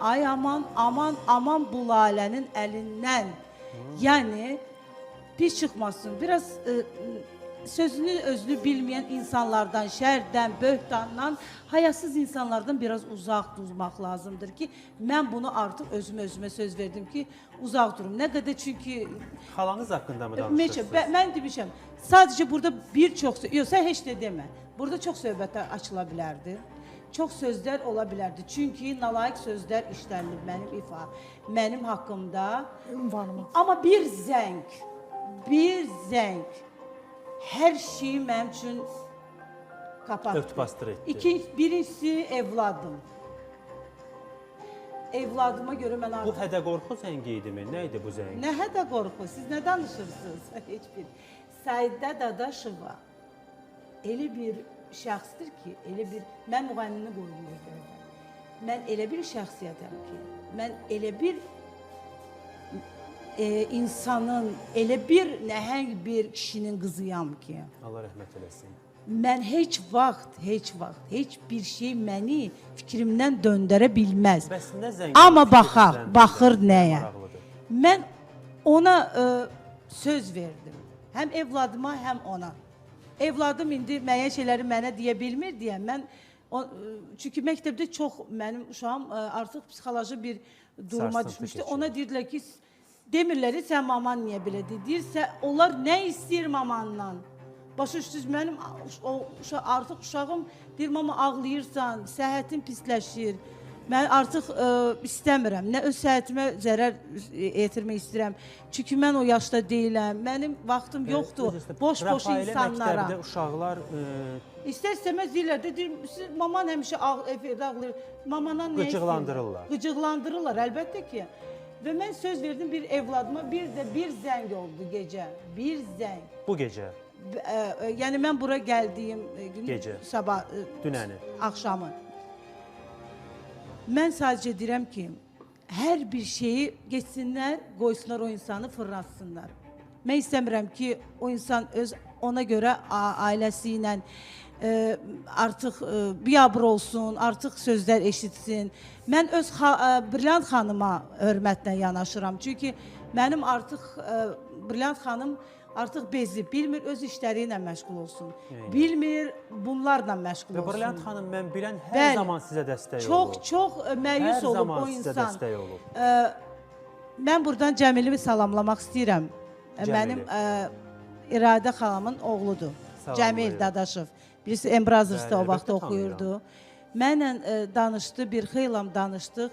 Ay aman, aman, aman bu Lalənin əlindən. Yəni pis çıxmasın. Biraz sözünü özünü bilməyən insanlardan, şərdən, böhtandan, hayasız insanlardan biraz uzaq durmaq lazımdır ki, mən bunu artıq özüm özümə söz verdim ki, uzaq durum. Nə qədər çünki Xalanız haqqında mı Ümumiyyətcə, danışırsınız? mən demişəm, sadəcə burada bir çox, yox sən heç də demə. Burada çox söhbətlər açıla bilərdi. Çox sözlər ola bilərdi. Çünki nalayiq sözlər işlənilib mənim ifa, mənim haqqımda. Ünvanıma. Amma bir zəng, bir zəng hər şeyi mənim üçün qapatdı. Ört-basdır etdi. Birincisi evladım. Evladıma görə mən Bu artıq hədə-qorxu zəngi idimi? Nə idi bu zəng? Nə hədə qorxu? Siz nə danışırsınız? Heç bir. Saida Dadaşova elə bir şəxsdir ki, elə bir mən müğənnini qoyum yerdə. Mən elə bir şəxsiyyətəm ki, mən elə bir insanın, elə bir nəhəng bir kişinin qızıyam ki, Allah rəhmət eləsin. mən heç vaxt, heç vaxt, heç bir şey məni fikrimdən döndərə bilməz. Bəs nə zəng? Amma oldu? baxaq, Fikrinizdən baxır döndərən nəyə? Maraqlıdır. Mən ona söz verdim. Həm evladıma, həm ona. Evladım indi müəyyən şeyləri mənə deyə bilmir deyə mən çünki məktəbdə çox mənim uşağım artıq psixoloji bir duruma Sarsıntı düşmüşdü. keçirir. Ona deyirdilər ki, demirlər sən maman niyə belə deyir? Deyirsə onlar nə istəyir mamandan? Başa düşdünüz mənim o artıq uşağım deyir mama ağlayırsan, səhhətin pisləşir. Mən artıq istəmirəm. Nə öz səhhətimə zərər yetirmək istəyirəm. Çünki mən o yaşda deyiləm. Mənim vaxtım yoxdur Üzr istəyirəm. boş-boş Rafaelə insanlara. Məktəbdə uşaqlar İstər-istəməz deyirlər də, deyir, siz maman həmişə efirdə ağlayır. Mamandan nə istəyirlər? Qıcıqlandırırlar. Qıcıqlandırırlar əlbəttə ki. Və mən söz verdim bir evladıma, bir də bir zəng oldu gecə. Bir zəng. bu gecə, Yəni mən bura gəldiyim gün Gecə. sabah dünəni. axşamı. Mən sadəcə deyirəm ki, hər bir şeyi getsinlər, qoysunlar o insanı fırlatsınlar. Mən istəmirəm ki, o insan öz ona görə ailəsi ilə artıq biabır olsun, artıq sözlər eşitsin. Mən öz Brilliant xanıma hörmətlə yanaşıram. Çünki mənim artıq Brilliant xanım artıq bezib, bilmir öz işləri ilə məşğul olsun. Bilmir bunlarla məşğul Və olsun. Brilliant xanım mən bilən hər Bəli. zaman sizə dəstək Çox olub. çox məyus Hər olub zaman o sizə insan. dəstək olub. Mən buradan Cəmili salamlamaq istəyirəm. Cəmili. Mənim İradə xalamın oğludur. Salamlayıram. Cəmil Dadaşov. Birisi Embrazers'da Bəli, o vaxt əlbəttə tanıyıram. oxuyurdu. Mənlə danışdı, bir xeylam danışdıq.